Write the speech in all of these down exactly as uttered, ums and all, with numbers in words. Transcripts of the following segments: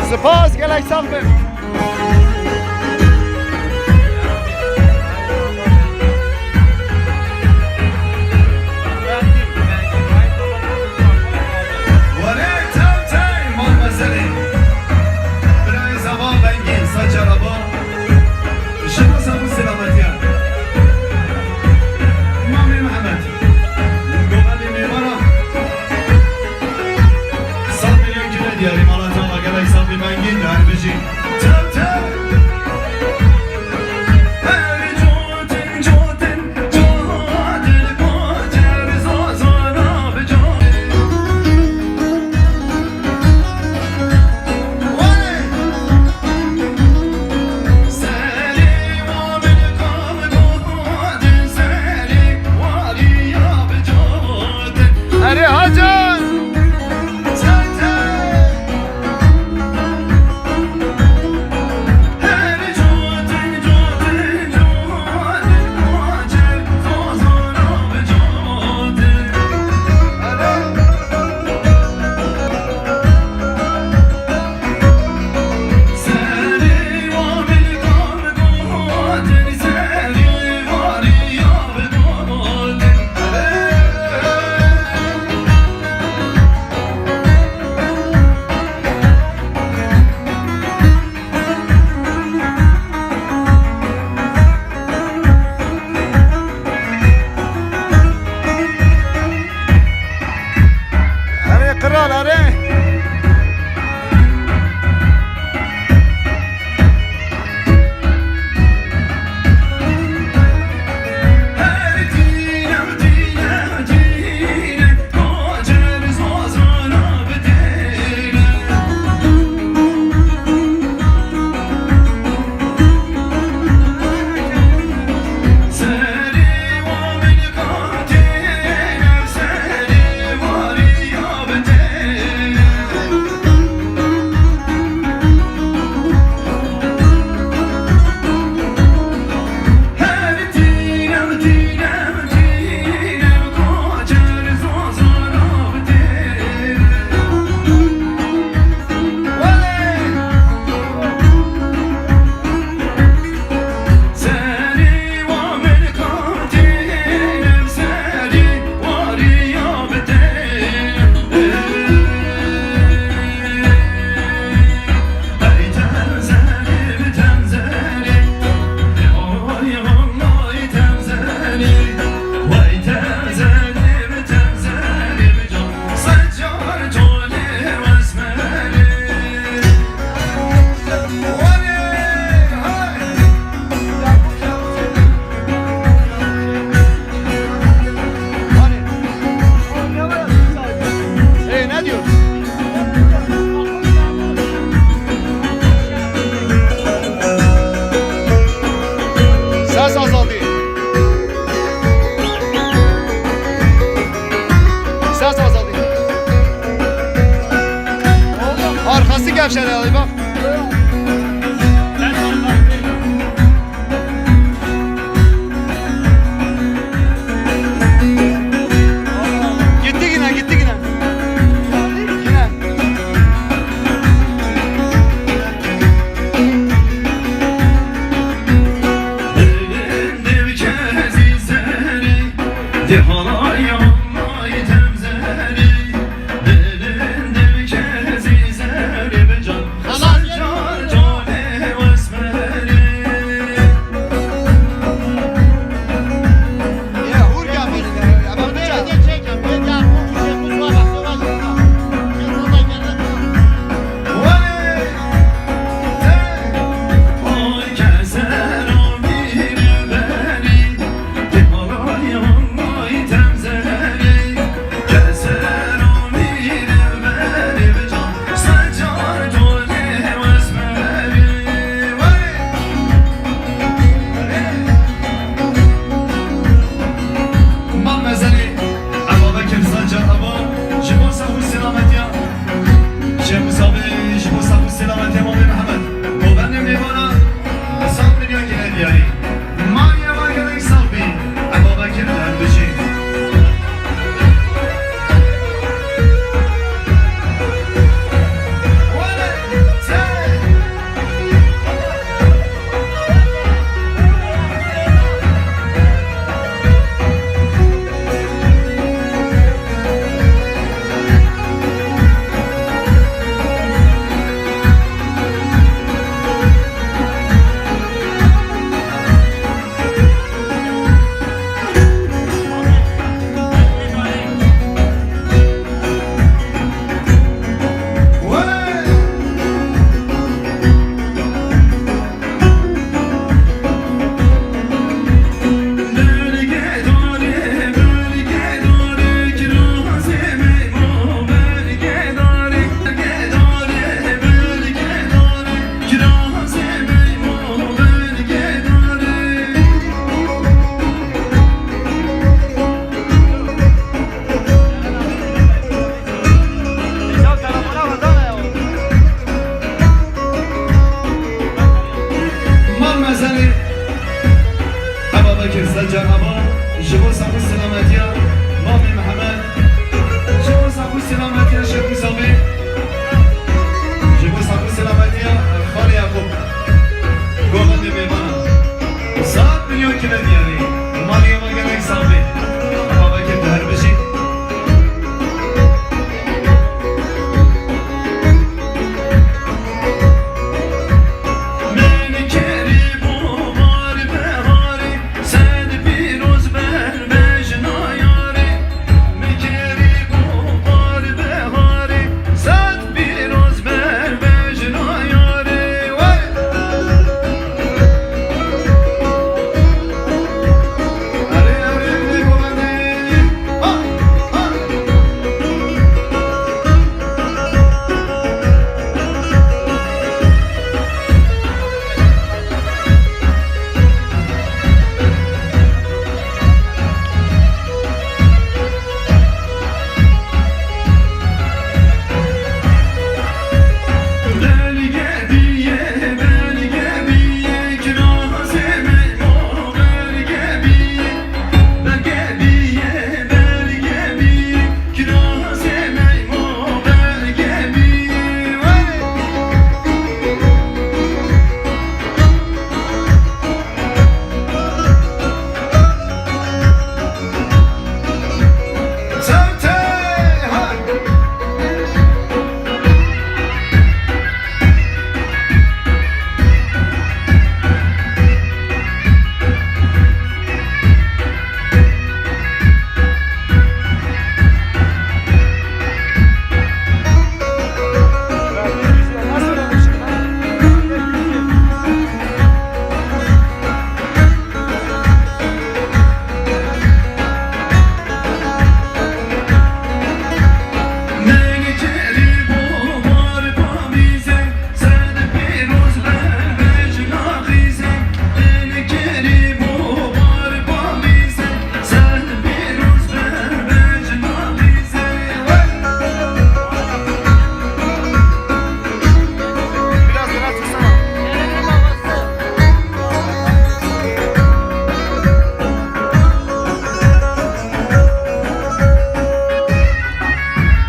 Spas, gelek sax bin. Were, tew tew, mal meselê. Birayê Zeval Bengîn, Saçaraba. Şima sax û selametiya. Mamê Mehmet. Govelê mêvana. Sed milyon kilo diyarî, mala te ava gelek sax bî, Bengîn de her bijî. Tew tew. Her cotin cotin, cotin, cotin, zozana bi cotin. Erê Hacan! Erê kral, erê. Ê, ne diyor? Ses azaldı. Ses azaldı. Arkası gevşedi abi, bak. Serê Eba Bekir Secar Aba, ji bo sax û selametiya Mamê Mihemed, ji bo sax û selametiya Şêx Mûsa Bey, ji bo sax û selametiya Xalê Yaqûb, govendê mêvanan. Saet milyon kine diyarî, malê me gelek sax bê. Eba Bekir di her bijî. Min kerî bo bar beharê, sed pîroz ber bejna yarê. Min kerî bo bar beharê, sed pîroz ber bejna yarê. Wey! Erê, erê, erê, govendê. Ha, ha.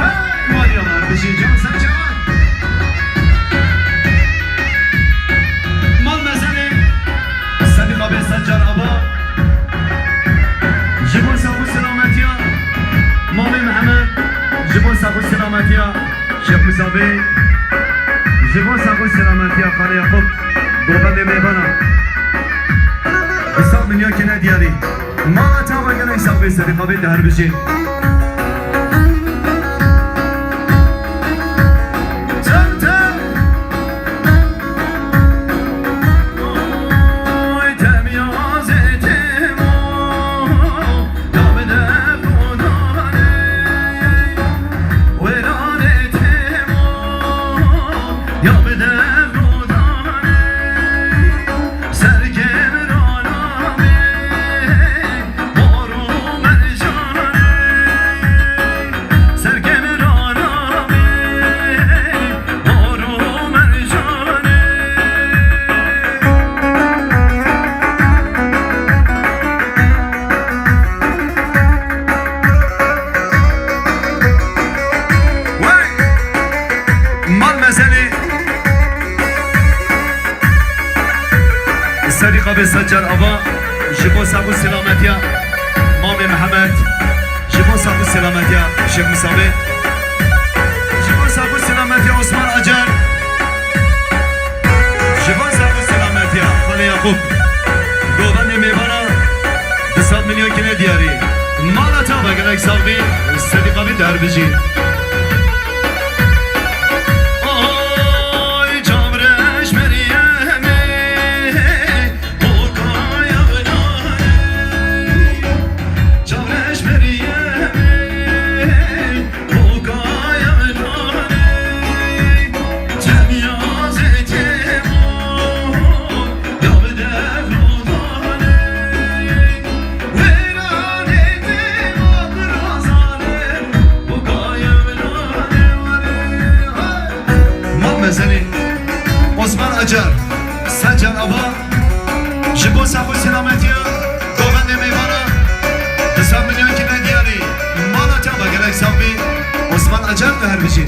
Hey, Maria Marbijî, can ser can. Mal mezelê Sedîqa Bê Secar Aba. Ji bo sax û selametiya Mamê Mihemed, ji bo sax û selametiya Şêx Mûsa Bey, ji bo sax û selametiya Xalê Yaqûb, govendê mêvana. Bi sed milyon kine diyarî. Mala çava gelek sax bê, Sedîqa Bê di her bijî. Wey! Mal mezelê Sedîqa Bê Secar Ava, ji bo sax û selametiya Mamê Mihemed, ji bo sax û selametiya Şêx Mûsa Bê, ji bo sax û selametiya Osman Acar, ji bo sax û selametiya Xalê Yaqûb, govendê mêvana. Bi sed milyon kine diyarî. Mala çava gelek sax bî, Sedîqa Bê di her bijî. Ay, Camreş Meryemê, Boka Yağlarê. Camreş Meryemê, Boka Yağlarê. Temya zeytê. Mam Mezenî, Osman Acar, Secar Ava, Ji bo sax û selametiya govendê mêvana, bi sax milyonkî ne diyarî, mala te be gelek sax bî, Osman Acar tu her bijî.